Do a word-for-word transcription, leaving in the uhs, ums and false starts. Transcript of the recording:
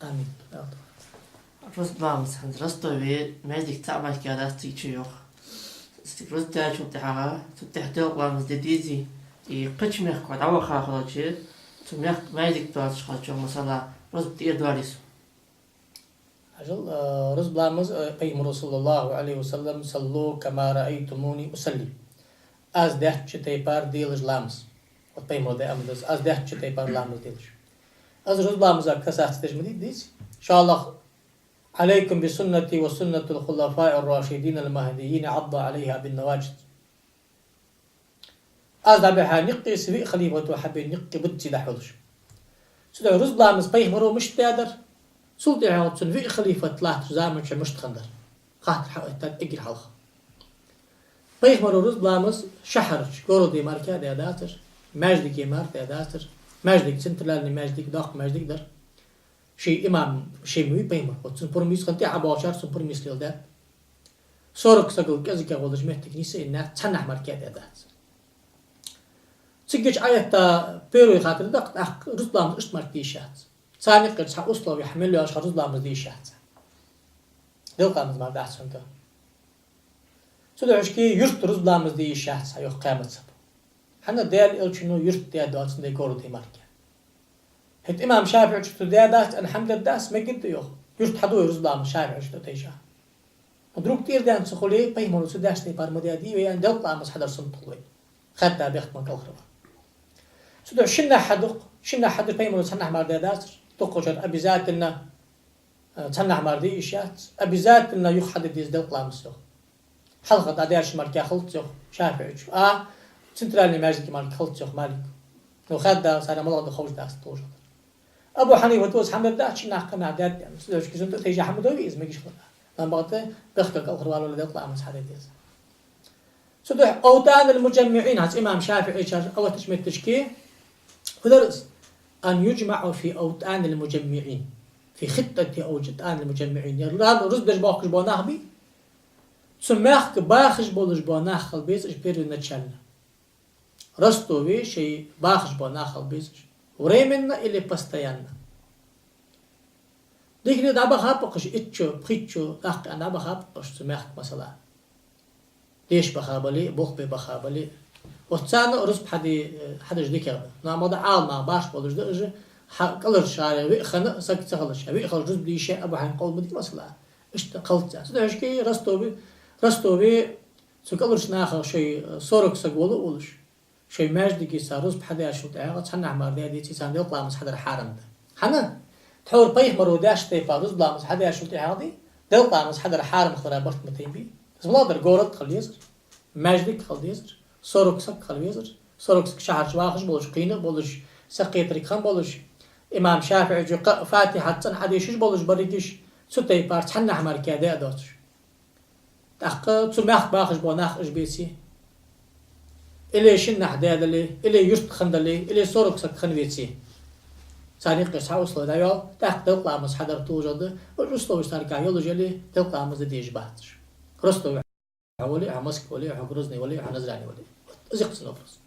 Амин. Рузба ламаз хӀанз Ростове маьждиг цхьа мара дац цига чу, йоах. Рузба даьчул тӀехьагӀа, цул тӀехьа делкъа ламаз де дезий, и кхыча мехка дӀаваха хилча, цу мехка маьждиг доацаш хилча, масала, рузба тӀера доалий сона? Ажал, а, рузба ламаз, а, Пайхамара, صلى الله عليه وسلم: «صلوا كما رأيتموني أصلي». Аз даьча тайпара делаш ламаз. Вот Пайхамара даь амар да из, аз даьча тайпара ламаз делаш. Аз рузба ламаза касаться деш ма дий из. ИншааллахӀ, عليكم بسنتي وسنة الخلفاء الراشدين المهديين عضوا عليها بالنواجذ. Аз дӀабихьа никъ, са виъ халифата хьабена никъ бувцаш дӀахьулаш. Цудухьа рузба ламаз Пайхамара мишта даьдар, цул тӀехьагӀа цун виъ халифат латтача заман чу мишта хиннадар. Хаттар хьаоттадаьд эггара хьалха. Пайхамара рузба ламаз шахьарча, городе мара даь дацар, маьждиге мара даь дацар, маьждиг, центральный маьждиг, доккха маьждиг дар. Ший имам, ший ма вий Пайхамар, вот цун пурам йийца хинна тӀехьа болчар цун пурам йийца леладаьд. Сорок сагал кӀезига волаш моттиг нийсъенна цхьаннахьа мара даь дац. Цигача Ӏоэтта первый хаттар да-кх, тӀаккха рузба ламаз иштта мара де йиш яц. Царна юкъера цхьа условие хьа мел йоацаш хьа рузба ламаз де йиш яц. Делкъа ламаз мара дац хьона. Цудухьа шки юрта рузба ламаз де йиш яц хьа, йоах, кхаь мазхӀабо. ХӀана? Даьла Элчано юрта даь доацандаь городе мара. ХӀаьта имам ШафиӀийчо цу даь дац аьнна хӀама даь дац, мегаш да, йоах. Юрта хьаду вай рузба ламаз ШафиӀийчо тӀатайжа. Но друг тӀера даьнна ца хуле, Пайхамара цу даьча тайпара ма даьдий вай, аьнна, делкъа ламаз хьадар суннат хул вайна. Хадда бехк ма кӀалхарвала. Цудухьа шиннахьа хьаду-кх, шиннахьа хьадар Пайхамара цхьаннахьа мара даь дацар, дукхачар обязательно, э, цхьаннахьа мара де йиш яц, обязательно юха хьаде деза делкъа ламаз, йоах. Хьалха дӀадаьржача мара хилац, йоах ШафиӀийчо. А центральный маьждиге мара хилац, йоах Малико. Но хадда царна малагӀа да ховш дац, тулжа. Абу Хьанифата из хӀама даь дац, шиннахьа кхы нах даьд аьнна. Цудухьа шки цунна тӀатайжа хӀама ма дий из, мегаш хила. Амма бакъда бехк кӀалхарвалале делкъа ламаз хьаде деза. Цудухьа أوطان المجمعين, хӀанз имам ШафиӀийчар алаттача меттигашка, фу дар из? أن يجمعوا في أوطان المجمعين، في خطة أوطان المجمعين. Ер рузба деш боахкаш бола нах бий, цу мехка бахаш болаш бола нах хила беза уж первоначально. Ростове шоай бахаш бола нах хила беза уж. Временно или постоянно? Дикане дӀабаха ба-кх уж, итт шу, пхийтта шу, тӀаккха дӀабаха ба-кх уж цу мехка, масала. Деша баха бале а, болх бе баха бале а. Вот царна рузба хьаде, э, хьадеш дикагӀа да. Но амма да Ӏаламнах баш болаш да уж, хьа кӀалхарча шера виъ хана саг ца хилча, виъ хилча рузба де йиш я Абу Хьанифа къовл ма дий, масала. Иштта хилац цар. Цудухьа шки Ростове, Ростове цу кӀалхарча наха шоай, э, сорок саг вола а волаш, шоай маьждиге цар рузба хьадаьчул тӀехьагӀа цхьаннахьа мара даь деце, царна делкъа ламаз хьадар хьарам да. ХӀана? Тхьовра Пайхамара даьча тайпара рузба ламаз хьадаьчул тӀехьагӀа ди, делкъа ламаз хьадар хьарам хилара барт ма тайнабий. Из малагӀа дар, город хила дезар, маьждиг хила дезар, сорок саг хила везар, сорок саг шахьарча вахаш болаш, кхийна а болаш, сакхетарг хинна болаш, имам ШафиӀийчо кхы а Фатихьат цӀена Ӏодешаш болаш берригаш, цу тайпара цхьаннахьа мара даь а доацаш. ТӀаккха цу мехка бахаш бола нах уж беце, или шиннахьа даь дале, или юрта хинна дале, или сорок саг хинна веце, царна юкъера цхьа условие дӀайоал, тӀаккха делкъа ламаз хьадар тулжагӀа да, уж условеш царгахьа йолаш яле, делкъа ламаз де дезаш бац уж. Ростове хьо вале а, хьо Москве вале а, хьо Грозне вале а, хьо Назране вале а. Вот из я-кх цун вопрос.